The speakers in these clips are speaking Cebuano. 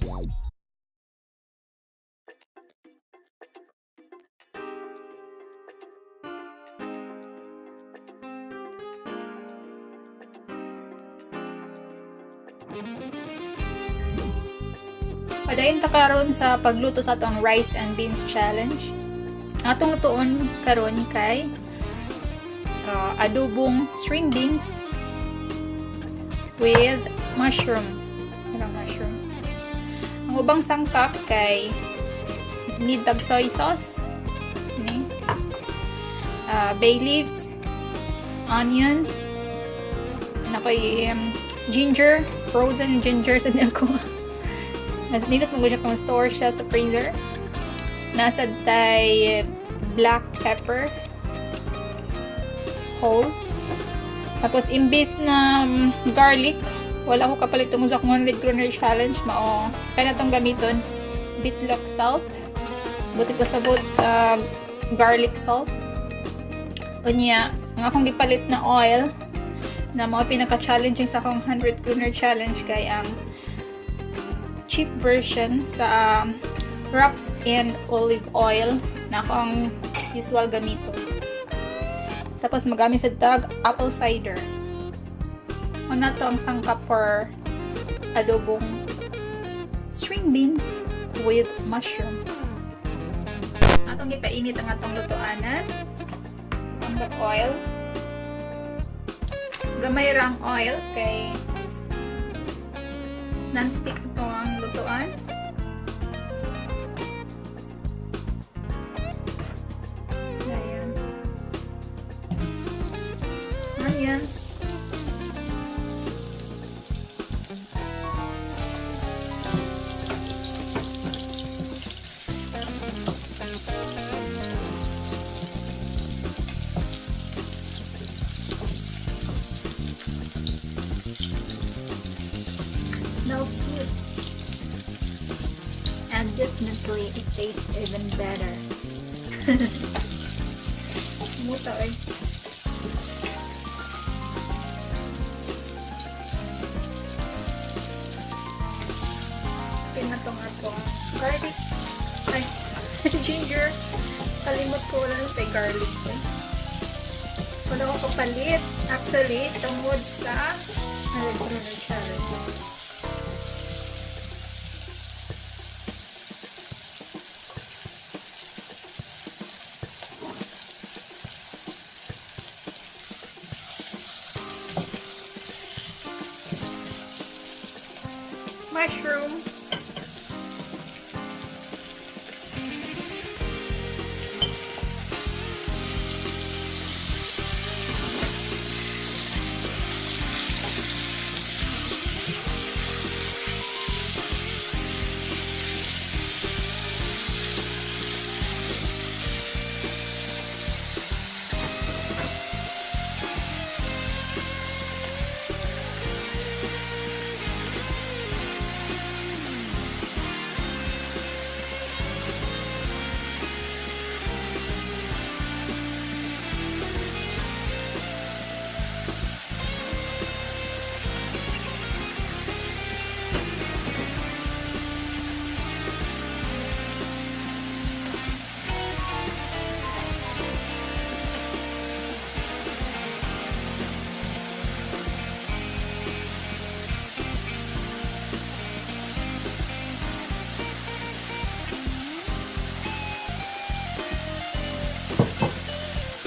Padayon ta karon sa pagluto sa atong rice and beans challenge. Atong lutuon karon kay adobong string beans with mushroom. Ano mushroom? Ang ubang sangkap kay need tag soy sauce, ni bay leaves, onion, nakoy ginger, frozen ginger sa ako. Mas nindot mo siya kung store siya sa freezer. Nasa tay black pepper whole. Tapos imbis na garlic, wala ko kapalit tungod sa akong 100 kroner challenge mao kaya na tong gamiton bitlog salt. Buti ko sabot garlic salt. Unya, ang akong gipalit na oil na mga pinaka-challenging sa akong 100 kroner challenge kay ang cheap version sa raps and olive oil na ako ang usual gamito. Tapos magamit sa tag apple cider. Ano to ang sangkap for adobong string beans with mushroom. Atong gipainit ang atong lutuanan. Ang oil. Gamay ra ang oil kay non-stick ito ang lutuan. Ayan. Onions. Smells good. And definitely it tastes even better. Muta eh. Pinatong atong garlic. Ay, ginger. Kalimot ko wala na sa garlic eh. Wala ko kapalit. Actually, tungod sa 100 challenge. Mushroom.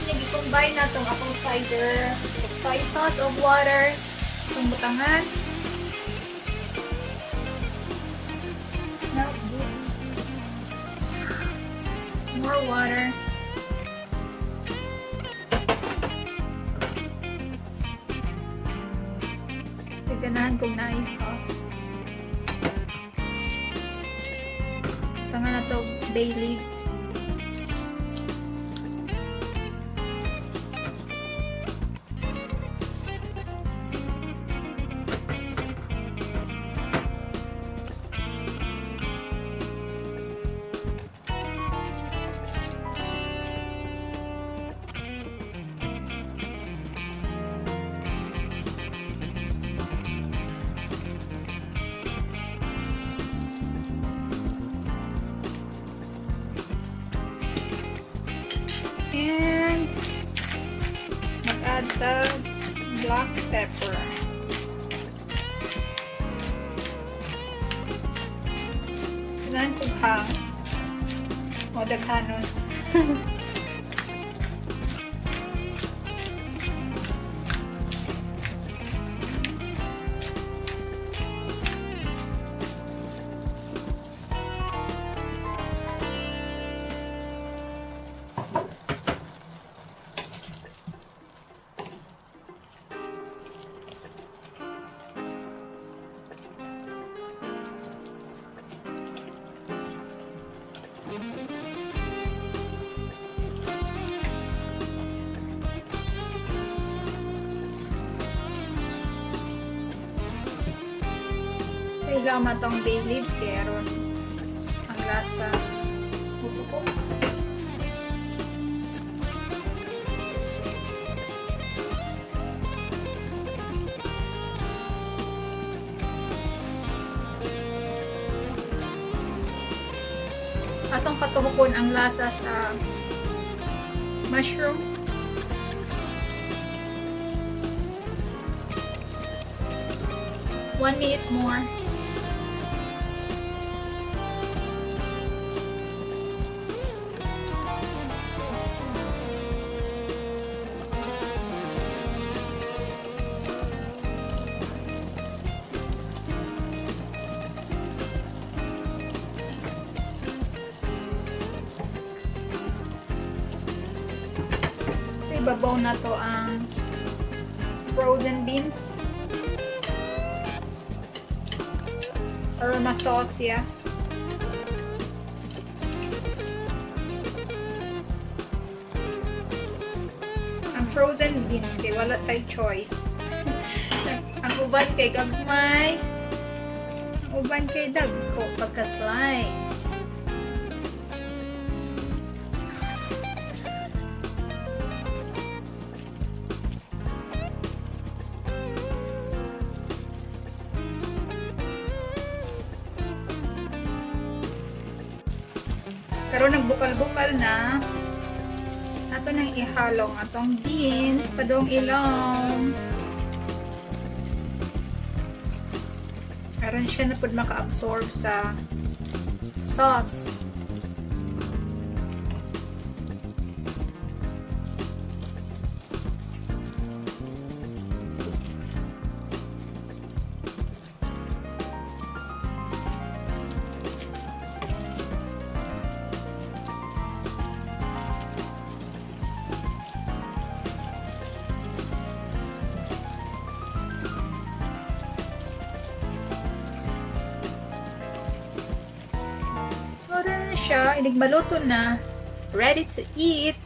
Nag-combine na itong apple cider, soy sauce ug water, itong butangan. Smells good. More water. Ganahan kong nice sauce. Butangan na to bay leaves. And mag-add the black pepper. Kailangan kong hang. O daghanon. Kailangan tong bay leaves kaya aron ang lasa. Buto ko. Atong patuhukon ang lasa sa mushroom. 1 minute more. Ito, ibabaw na to ang frozen beans. Aromatosya. Ang frozen beans kay wala tay choice. Ang uban kay gagmay. Ang uban kay dagko pagka-slice. Karon nagbukal-bukal na. Ato nang ihalong atong beans padong ilong. Aron siya na pud maka-absorb sa sauce. Order na siya. Inig maluto na. Ready to eat.